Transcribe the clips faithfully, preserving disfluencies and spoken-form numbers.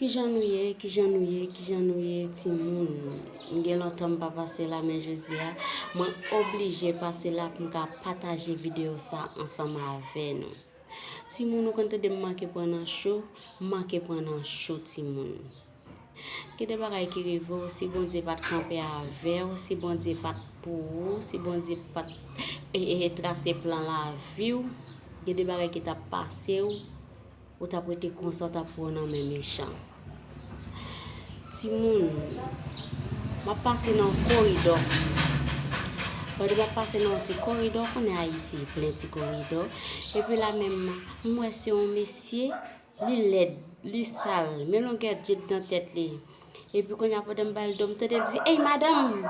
Kijan nou ye, kijan nou ye, kijan nou ye, timoun? M gen lontan m pa pase la, men jodi a, mwen oblije pase la pou m ka pataje videyo sa ansanm avè nou. Timoun, ou konn tande m manke pran nan cho, m manke pran nan cho, timoun. Gen de bagay ki rive w, si Bondye pa t kanpe avè w, si Bondye pa t pou ou, si Bondye pa t e, e, e trase plan lavi w, gen de bagay ki t ap pase w, ou t ap rete konsa, ou t ap pran nan men mechan. Timoun, m ap pase nan yon koridò. Pandan m ap pase nan yon ti koridò, konnen Ayiti plen ti koridò. Epi la menm, m wè se yon mesye, li lèd, li sal, men longè djed nan tèt li. Epi kounye a pandan m ba l do, m tande l di, "Ey, madanm!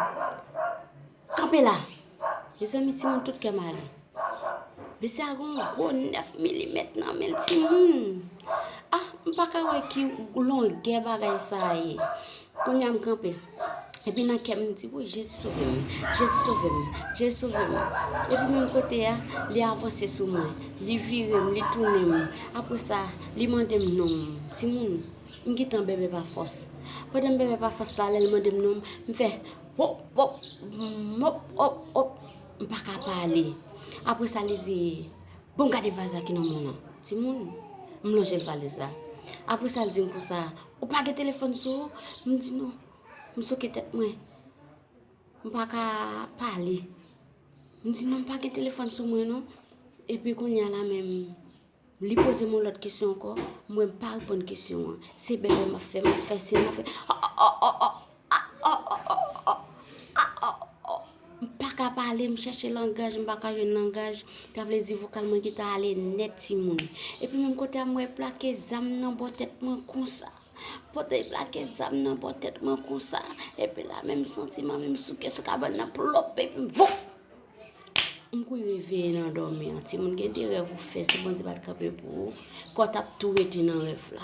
Kanpe la!" Mezanmi, timoun, tout kè m ale. Mesye a gen yon gwo nèf milimèt nan men l, timoun. Ah, m pa ka wè ki longè bagay sa a ye. Kounye a m kanpe. Epi nan kè m, m di, "Woy, Jezi sove m, Jezi sove m, Jezi sove m." Epi menm kote a, li avanse sou mwen, li vire m, li tounen m. Apre sa, li mande m non m. Timoun, m gentan bèbè pa fòs. Pandan m bèbè pa fòs la, lè l mande m non m, m fè, "Wop, wop, wop, wop, wop." M pa ka pale. Apre sa, li di, "Bon, gade valiz la ki nan men w lan." Timoun, m lonje l valiz la. Apre sa, li di m konsa, "Ou pa gen telefòn sou ou?" M di, "Non." M souke tèt mwen. M pa ka pale. M di, "Non, m pa gen telefòn sou mwen, non." Epi kounye a la menm, li poze m yon lòt kesyon ankò, m wè m pa reponn kesyon an. Se bèbè m ap fè, m ap fè, se m ap fè. M pa ka pale, m chèche langaj, m pa ka jwenn langaj. Sa vle di vokal mwen gentan ale nèt, timoun. Epi menm kote a, m wè plake zam nan bò tèt mwen konsa. Pandan l plake zam nan bò tèt mwen konsa, epi la menm santiman, menm souke sou kabann nan, plop, epi m voup! M kouri reveye nan dòmi an. Timoun, gen de rèv ou fè, si Bondye pa t kanpe pou ou, kò w t ap tou rete nan rèv la.